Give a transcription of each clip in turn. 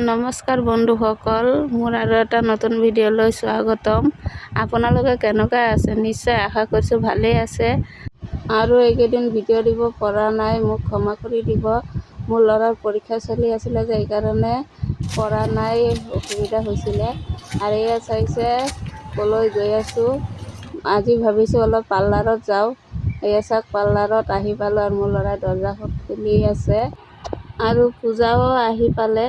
নমস্কাৰ বন্ধুসকল, মোৰ আৰু এটা নতুন ভিডিঅ'লৈ স্বাগতম। আপোনালোকে কেনেকুৱা আছে? নিশ্চয় আশা কৰিছোঁ ভালেই আছে। আৰু এইকেইদিন ভিডিঅ' দিব পৰা নাই, মোক ক্ষমা কৰি দিব। মোৰ ল'ৰাৰ পৰীক্ষা চলি আছিলে যে, সেইকাৰণে পৰা নাই, অসুবিধা হৈছিলে। আৰু এয়া চাইছে ক'লৈ গৈ আছোঁ। আজি ভাবিছোঁ অলপ পাৰ্লাৰত যাওঁ। এয়া চাওক, পাৰ্লাৰত আহি পালোঁ আৰু মোৰ ল'ৰাই দৰ্জাখন খুলি আছে আৰু পূজাও আহি পালে।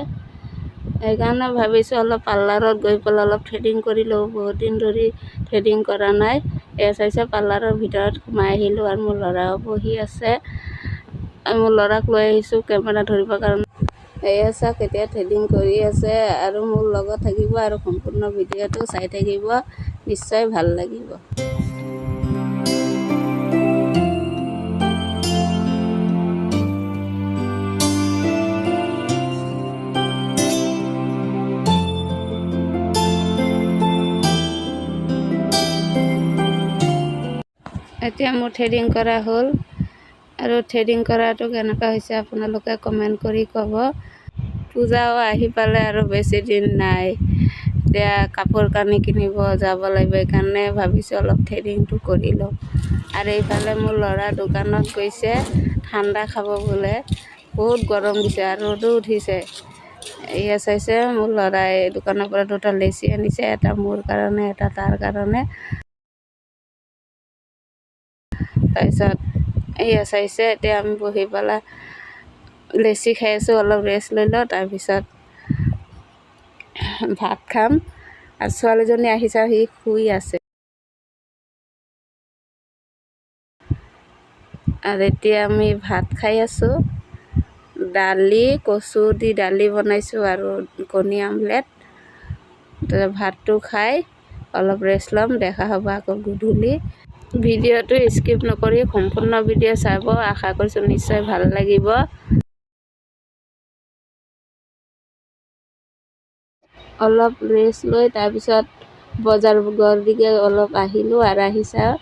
সেইকাৰণে ভাবিছোঁ অলপ পাৰ্লাৰত গৈ পেলাই অলপ থ্ৰেডিং কৰি লওঁ, বহুত দিন ধৰি থ্ৰেডিং কৰা নাই। এয়া চাইছে, পাৰ্লাৰৰ ভিতৰত সোমাই আহিলোঁ আৰু মোৰ ল'ৰাও বহি আছে। মোৰ ল'ৰাক লৈ আহিছোঁ কেমেৰা ধৰিবৰ কাৰণে। এয়া চাওক, এতিয়া থ্ৰেডিং কৰি আছে আৰু মোৰ লগত থাকিব আৰু সম্পূৰ্ণ ভিডিঅ'টো চাই থাকিব, নিশ্চয় ভাল লাগিব। এতিয়া মোৰ থ্ৰেডিং কৰা হ'ল আৰু থ্ৰেডিং কৰাটো কেনেকুৱা হৈছে আপোনালোকে কমেণ্ট কৰি ক'ব। পূজাও আহি পালে আৰু বেছি দিন নাই। এতিয়া কাপোৰ কানি কিনিব যাব লাগিব, সেইকাৰণে ভাবিছোঁ অলপ থ্ৰেডিংটো কৰি লওঁ। আৰু এইফালে মোৰ ল'ৰা দোকানত গৈছে, ঠাণ্ডা খাব বোলে। বহুত গৰম দিছে আৰু ৰ'দো উঠিছে। এয়া চাইছে, মোৰ ল'ৰাই দোকানৰ পৰা দুটা লেচি আনিছে, এটা মোৰ কাৰণে, এটা তাৰ কাৰণে। তাৰপিছত এয়া চাইছে, এতিয়া আমি বহি পেলাই লেচি খাই আছোঁ। অলপ ৰেষ্ট লৈ লওঁ, তাৰপিছত ভাত খাম। আৰু ছোৱালীজনী আহিছে, সি শুই আছে। আৰু এতিয়া আমি ভাত খাই আছোঁ। দালি, কচু দি দালি বনাইছোঁ আৰু কণী আমলেট। ভাতটো খাই অলপ ৰেষ্ট ল'ম, দেখা হ'ব আকৌ গধূলি। ভিডিঅ'টো স্কিপ নকৰি সম্পূৰ্ণ ভিডিঅ' চাব, আশা কৰিছোঁ নিশ্চয় ভাল লাগিব। অলপ ৰেষ্ট লৈ তাৰপিছত বজাৰ ঘৰ দিকে অলপ আহিলোঁ আৰু আহি চাওঁ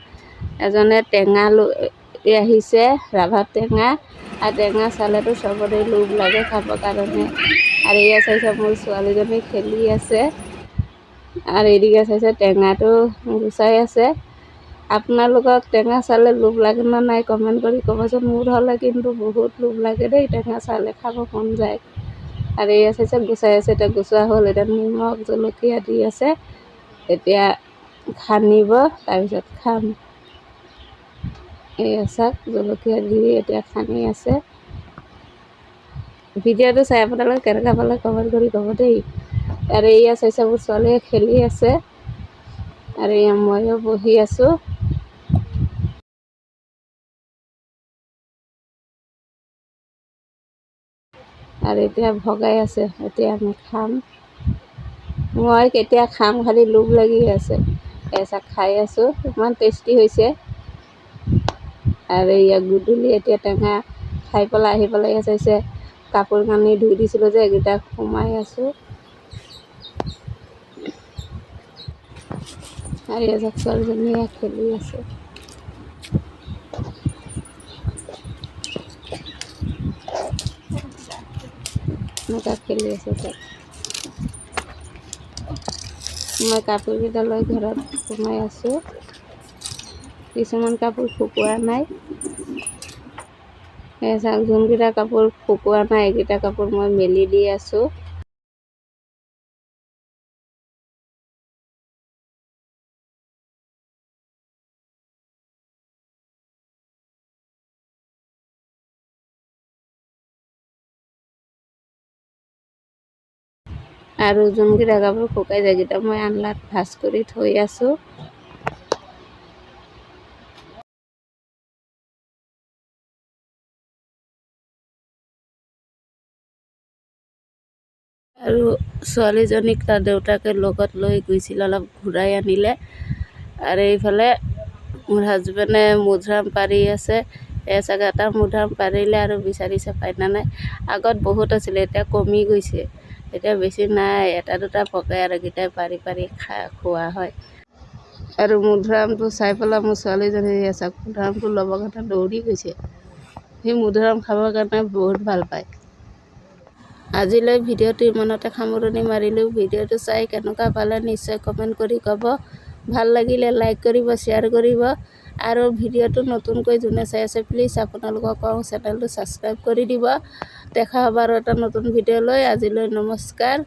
এজনে টেঙা লৈ আহিছে, ৰাভাব টেঙা। আৰু টেঙা চালেতো চবৰে লোভ লাগে খাবৰ কাৰণে। আৰু এয়া চাইছে, মোৰ ছোৱালীজনী খেলি আছে আৰু এদিকে চাইছে টেঙাটো গুচাই আছে। আপোনালোকক টেঙা চালে লোভ লাগে নে নাই কমেণ্ট কৰি ক'বচোন। মোৰ হ'লে কিন্তু বহুত লোভ লাগে দেই, টেঙা চালে খাব মন যায়। আৰু এয়া চাইছে, গুচাই আছে। এতিয়া গুচোৱা হ'ল, এতিয়া নিমখ জলকীয়া দি আছে, এতিয়া সানিব, তাৰপিছত খাম। এয়া চাওক, জলকীয়া দি এতিয়া সানি আছে। ভিডিঅ'টো চাই আপোনালোকে কেনেকুৱা পালে কমেণ্ট কৰি ক'ব দেই। আৰু এয়া চাইছে, মোৰ ছোৱালীয়ে খেলি আছে আৰু এয়া ময়ো বহি আছোঁ। আৰু এতিয়া ভগাই আছে, এতিয়া আমি খাম। মই কেতিয়া খাম খালি লোভ লাগি আছে। এয়া খাই আছোঁ, ইমান টেষ্টি হৈছে। আৰু এয়া গধূলি এতিয়া টেঙা খাই পেলাই আহি পেলাই এয়া চাইছে, কাপোৰ কানি ধুই দিছিলোঁ যে, এইকেইটা সোমাই আছোঁ। আৰু এয়া ছোৱালীজনীয়ে খেলি আছে। এনেকুৱা খেলি আছে তাত। মই কাপোৰকেইটা লৈ ঘৰত সোমাই আছোঁ। কিছুমান কাপোৰ শুকোৱা নাই। এই চাওক, যোনকেইটা কাপোৰ শুকোৱা নাই এইকেইটা কাপোৰ মই মেলি দি আছোঁ। আৰু যোনকেইটা কাপোৰ শুকাই যায় সেইকেইটা মই আনলাত ভাঁজ কৰি থৈ আছোঁ। আৰু ছোৱালীজনীক তাৰ দেউতাকে লগত লৈ গৈছিল, অলপ ঘূৰাই আনিলে। আৰু এইফালে মোৰ হাজবেণ্ডে মধুৰাম পাৰি আছে। এই চাগে এটা মধুৰাম পাৰিলে আৰু বিচাৰিছে পাই নে নাই। আগত বহুত আছিলে, এতিয়া কমি গৈছে, এতিয়া বেছি নাই, এটা দুটা পকে আৰু এইকেইটাই পাৰি পাৰি খোৱা হয়। আৰু মধুৰামটো চাই পেলাই মোৰ ছোৱালীজনী চাওক, মধুৰামটো ল'বৰ কাৰণে দৌৰি গৈছে। সি মধুৰাম খাবৰ কাৰণে বহুত ভাল পায়। আজিলৈ ভিডিঅ'টো ইমানতে সামৰণি মাৰিলোঁ। ভিডিঅ'টো চাই কেনেকুৱা পালে নিশ্চয় কমেণ্ট কৰি ক'ব। ভাল লাগিলে লাইক কৰিব, শ্বেয়াৰ কৰিব। আৰু ভিডিঅ'টো নতুনকৈ যোনে চাই আছে, প্লিজ আপোনালোকক কওঁ, চেনেলটো ছাবস্ক্ৰাইব কৰি দিব। দেখা হ'ব আৰু এটা নতুন ভিডিঅ' লৈ। আজিলৈ নমস্কাৰ।